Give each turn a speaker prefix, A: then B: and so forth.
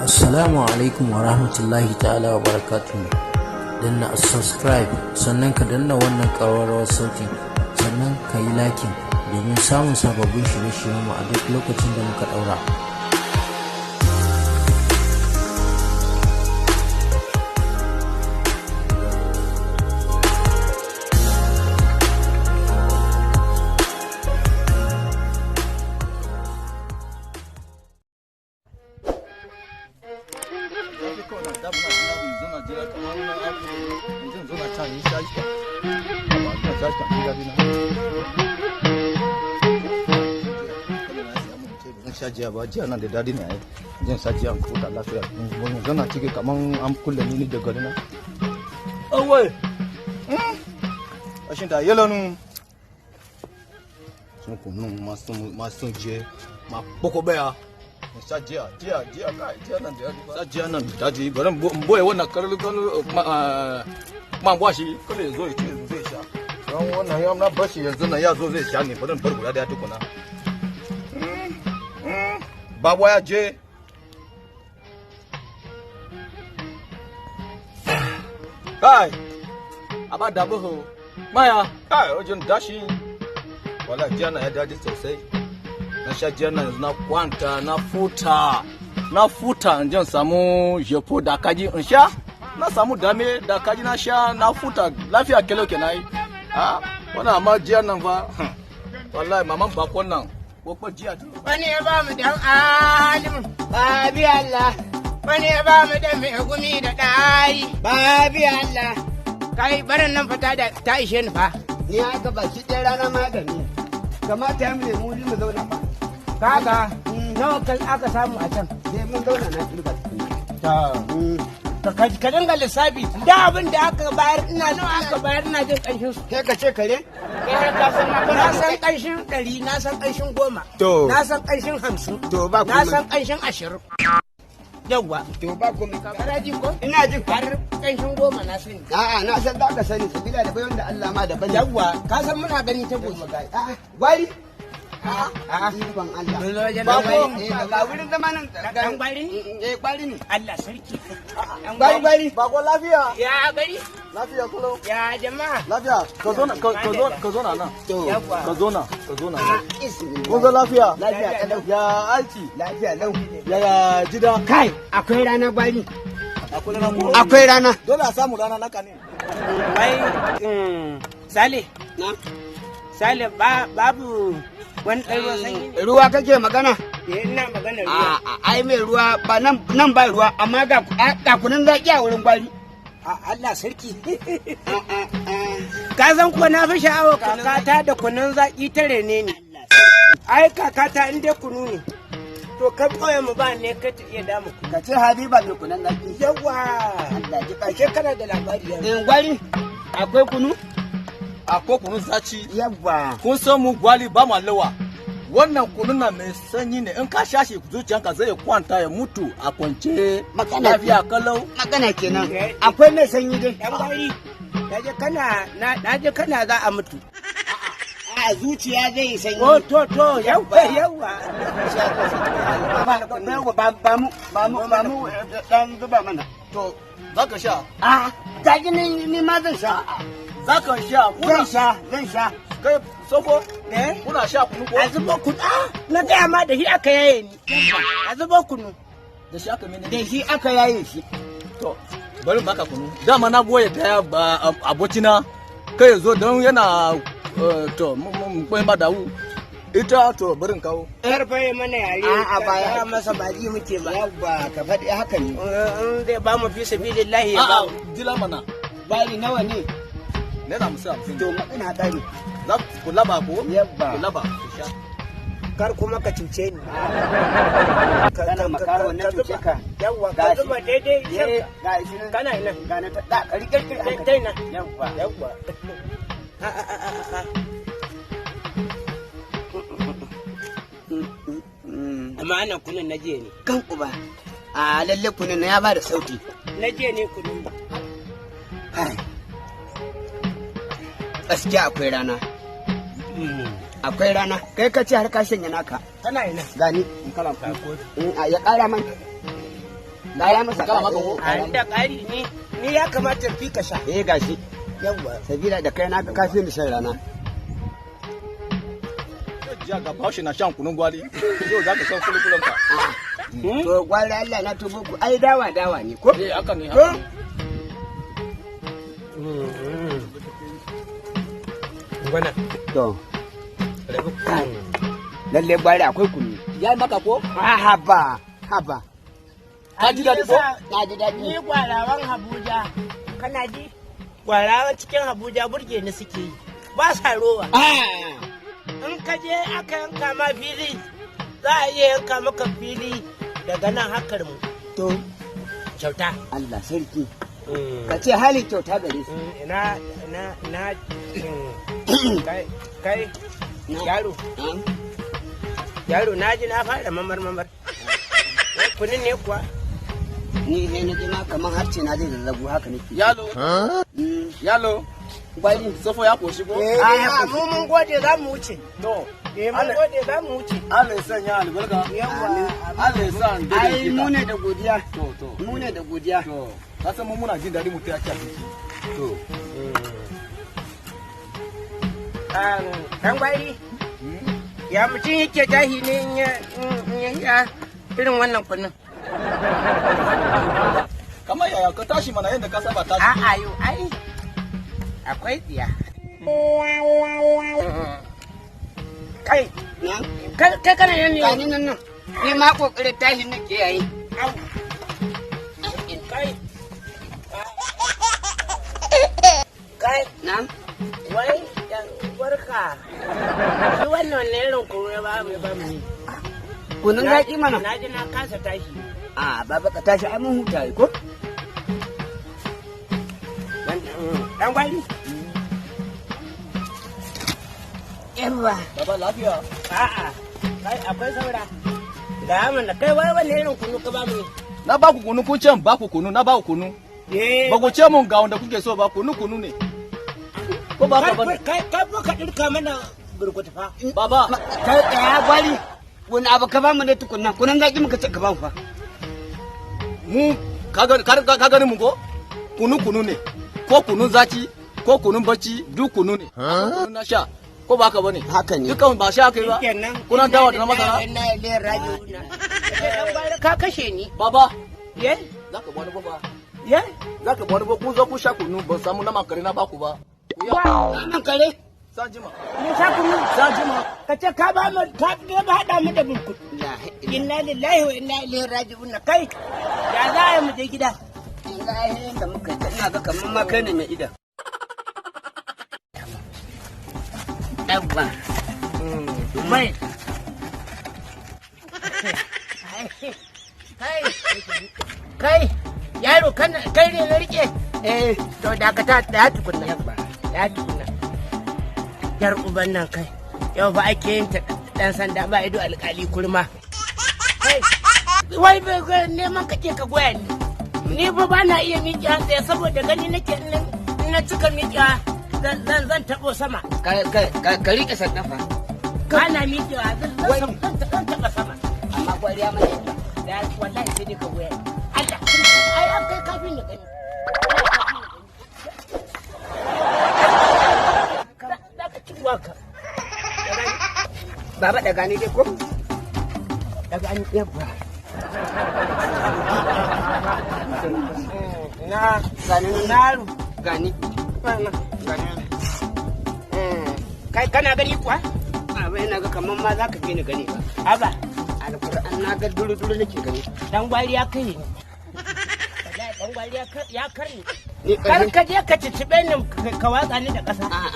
A: Assalamu alaikum wa rahmatullahi ta'ala wa barakatuhu. Danna subscribe, sannan ka danna wannan ƙararrawar sautin, sannan ka yi liking domin samun sababbin shirye-shiryenmu a duk lokacin da muka ɗaura.
B: Sha jiya ba, jiya nan da dadi ne ai. Zan sha jiya ko da lafiya. Mun zana ciki kaman an kulle ni da gari na. Awai. Ashin da yelo nu. Sun kunu masu masu je ma boko baya. Sha jiya, jiya, jiya kai, jiya nan da sha jiya nan da daji bari in boye wannan karlu karlu ma ba shi kada ya zo ya ce zai sha. Don wannan ya na bashi yanzu nan ya zo zai sha ne, bari in bar guda daya tukuna. Babu ya je. Kai, aba dabu ho. Maya, kai wajen dashi. Wala jiya na ya daji sosai. Na sha jiya na yanzu na kwanta, na futa. Na futa in je in samu jefo da kaji in sha. Na samu dame da kaji na sha, na futa lafiya kelo kenan yi. Ah, wannan amma jiya nan fa. Wallahi maman bakon nan. Ko jiya.
C: Wani ya ba mu dan alimin babi Allah, wani ya ba mu dan mai gumi da ɗari babi Allah. Kai barin nan fata da ta ishe ni fa.
D: Ni haka baki ɗaya rana magani. Kamata ya mu nemi wuri mu zauna ba.
C: Kaga nawa kan aka samu a can?
D: Sai mun zauna na kirga tukuna.
C: Ka dinga lissafi da abin da aka bayar, ina nawa aka bayar, ina jin ƙanshin su.
D: Kai ka ce kare?
C: Na san ƙanshin 100, na san ƙanshin 10.
D: To.
C: Na san ƙanshin 50.
D: To ba
C: Na
D: komai.
C: san ƙanshin 20. Yawwa.
D: To ba komai.
C: Kana ji ko?
D: Ina jin.
C: Har ƙanshin 10 na sani.
D: A'a, na san za ka sani sabila da bayan da Allah ma da bane.
C: Yawwa, ka san muna gani ta goshi.
D: A'a, gwari.
C: A'a.
D: Ikon Allah.
C: Mun zo wajen
D: Ba
C: dan
D: ko
C: gwari.
D: ga wurin zama nan.
C: Dan gwari ne?
D: Eh, gwari ne.
C: Allah sarki. Dan
D: Gwari gwari.
B: Bako lafiya.
C: Ya gari?
B: Lafiya kulo.
C: Ya jama'a?
B: Lafiya. Ka zo na, ka zo, ka zo na nan.
D: To.
C: Yawwa.
B: Ka zo na, ka zo na nan.
D: Ismi.
B: Kun zo lafiya?
D: Lafiya kalau.
B: Ya aiki?
D: Lafiya lau.
B: Ya ya gida?
D: Kai, akwai rana gwari.
B: Akwai rana ko?
D: Akwai rana.
B: Dole a samu rana naka ne.
C: Wai, Sale,
D: Na?
C: Sale ba babu wani ɗan ruwan sanyi ne?
D: Ruwa kake magana?
C: Eh, ina magana ruwa.
D: A'a, ai mai ruwa ba nan nan ba ruwa, amma ga kunun zaki a wurin gwari.
C: A Allah sarki. Ka san ko na fi sha'awar kakata da kunun zaƙi ta rene ni. Ai kakata in dai kunu ne. To kan ƙauyen mu ba ne ka ta iya damu ku.
D: Ka ce Habiba mai kunun zaki.
C: Yawwa.
D: Allah ji
C: Ashe
D: ƙarshe.
C: kana da labari yanzu.
D: In gwari akwai kunu?
B: Akwai kunun zaci.
D: Yawwa.
B: Kun san mu gwali ba mu lawa. Wannan kunun nan mai sanyi ne, in ka sha shi zuciyanka zai kwanta ya mutu a kwance.
D: Magana
B: Lafiya kalau.
D: Magana kenan.
C: Eh.
D: Akwai mai sanyi dai.
C: Dan gwari. Naje kana naje kana za a mutu.
D: A zuciya zai yi sanyi.
C: Oh to to yawwa yawwa.
D: Ba ba mu ba mu ba mu dan zuba mana.
B: To za ka sha.
D: A ta ji ni ma zan sha.
B: Za ka sha. Kuna
D: Zan sha, zan sha.
B: kai sofo.
C: Eh?
B: Kuna sha kunu ko?
C: A zubo kunu. Ah, na gaya ma da shi aka yaye ni. A zubo kunu.
B: Da shi aka mene?
D: Da shi aka yaye shi.
B: To bari in baka kunu. Dama na goye daya ba abokina kai ya zo don yana to mun koyi ba dawu. Ita to bari in kawo.
C: Karfa ya mana yare.
D: A'a, ba ya-
C: Ka masa ba ji muke ba.
D: Yawwa, ka faɗi haka ne.
C: In zai ba mu fi sabilillahi ya ba
B: A'a
C: mu.
B: jila mana.
D: Bari nawa ne?
B: ₦50 50.
D: To magana ɗari.
B: Za ku laba ko?
D: Yabba.
B: Ku laba ku sha.
C: Kar kuma ka cuce ni.
D: Kana makaho na cuce ka.
C: Yawwa ka
D: Gashi.
C: zuba daidai
D: Eh,
C: shanka.
D: ga shi nan.
C: Kana ina?
D: Ga na ta da ka riƙe riƙe
C: Dai dai na.
D: Yawwa.
C: Yawwa. A a a a a. Amma ana kunun na jiya ne.
D: Kan uba. A lalle kunun na ya bada sauti.
C: Na jiya ne kunun ba.
D: Kai. Gaskiya akwai rana. Akwai rana. Kai ka ce har ka shanye naka.
C: Kana ina?
D: Gani. Ya ƙara man. Ƙara masa.
B: Ƙara maka ko?
C: A da ƙari ni ni ya kamata fi ka sha.
D: Eh gashi.
C: Yawwa.
D: Sabila da kai naka ka fi ni shan rana.
B: Jiya ga Bahaushe na shan kunun gwali. Yau za ka san kulukulan ka.
D: To gwari Allah na tubo ku ai dawa dawa ne ko?
B: Eh haka ne.
D: To
C: Gwana.
D: to lalle gwari akwai kunu.
B: Ya maka ko?
D: Ah, haba haba.
B: Ka ji daɗi ko?
D: Na ji daɗi.
C: Ni gwarawan Abuja, kana ji? Gwarawan cikin Abuja burge ni suke yi. Ba sa rowa.
D: Ah,
C: In ka je aka yanka ma fili, za a iya yanka maka fili daga nan hakar mu.
D: to
C: Kyauta.
D: Allah sarki. Ka ce hali kyauta gare su.
C: Ina, ina, ina, kai, kai, yaro,
D: Ah,
C: yaro na ji na fara mamar mamar. Wai Kunin ne kuwa?
D: Ni sai na ji ma kamar harce na zai zazzabu haka nake.
B: Yalo,
D: Mm,
B: yalo.
D: Gwari.
B: Sofo ya koshi ko?
D: Eh,
C: A'a, mu mun gode za mu wuce.
B: To,
C: Eh, mun gode za mu wuce.
B: Allah ya sanya albarka.
C: Yawwa.
B: Allah ya sa an dade
D: Ai mu ne da godiya.
B: To, to.
D: Mu ne da godiya.
B: To, ka san mu muna jin daɗi mu taya ci abinci. To,
C: Dan gwari, ya mutum yake tashi ne in ya in ya sha irin wannan kunun.
B: kamar yaya ka tashi mana yadda ka saba tashi.
C: A'a yo ai akwai tsiya. Kai,
D: Na?
C: kai kai kana nan ne.
D: Gani nan nan. Ni ma kokarin tashi nake yayi.
C: Au. Kai. Kai,
D: Na?
C: wai dan barka. Shi wannan ne irin kunu ya ba mu ya ba mu ne.
D: Kunun zaki mana.
C: Na ji na kasa tashi.
D: A baba ka tashi ai mun huta ai ko?
C: Dan gwari. Yawwa.
B: Baba lafiya.
C: A'a, kai akwai saura. Da mana kai wai wannan irin kunu ka ba mu ne.
B: Na ba ku kunu kun ce ba ku kunu, na ba ku kunu.
C: Eh.
B: Ba ku ce mun ga wanda kuke so ba kunu kunu ne. Ko ba ka ba ne?
C: Kai kai fa ka dirka mana burkutu fa.
B: Baba,
D: Kai tsaya gwari. Wani abu ka ba mu ne tukunna. Kunun zaki muka ce ka ba mu fa.
B: mu ka gani mu ko? Kunu kunu ne. Ko kunun zaki, ko kunun bacci, duk kunu ne. Kunu na sha. Ko ba ka bane?
D: Haka ne.
B: Dukan ba sha kai ba.
C: Kenan.
B: Kuna dawa da na masara?
C: Inna ilaihi raji'un. Dan gwari ka kashe ni.
B: Baba,
C: Ye?
B: za ka bani ba.
C: Ye?
B: Za ka bani ba kun zo kun sha kunu ban samu naman kare na baku ba. Ku yi
D: Naman kare.
B: San jima.
C: Mu sha kunu.
B: San jima.
C: Ka ce ka ba mu ka ba haɗa mu da burkutu.
D: La
C: Inna lillahi wa inna ilaihi raji'un. Kai ya za a yi mu je gida?
D: ilaha da muka yi ina ga kamar ma kai ne mai idan. Yawwa.
C: Mai. Kai, kai, yaro kana kai ne na rike? Eh, to dakata da tukunna. Ya tukunna. Yar uban nan kai. Yau ba ake yin ta dan sanda ba ido alkali kurma. Kai, wai bai ga neman kake ka goya ni. Ni ba ba na iya miƙewa tsaye saboda gani nake in na cika miƙewa zan zan zan taɓo sama.
D: Ka ka ka rike sandan fa.
C: Ba na miƙewa zan zan zan taɓa sama.
D: Amma gwari ya mana illa.
C: Da wallahi sai dai ka goya ni. Allah ai an kai kafin ya gani. Za ka ci waka.
D: Baba da gani dai ko?
C: Daga an
D: Yawwa.
C: na
D: Gani nan.
C: yaro.
D: Gani. Gani nan.
C: Kai kana gani kuwa?
D: Baba ina ga kamar ma za ka fi ni gani ba.
C: Haba,
D: Alkur'an na ga duru duru nake gani.
C: dan gwari ya kai ni. Wallahi dan gwari ya karni.
D: Ni
C: Kar
D: ƙarfi.
C: ka je ka cicibe ni ka watsa ni da ƙasa.
D: A'a.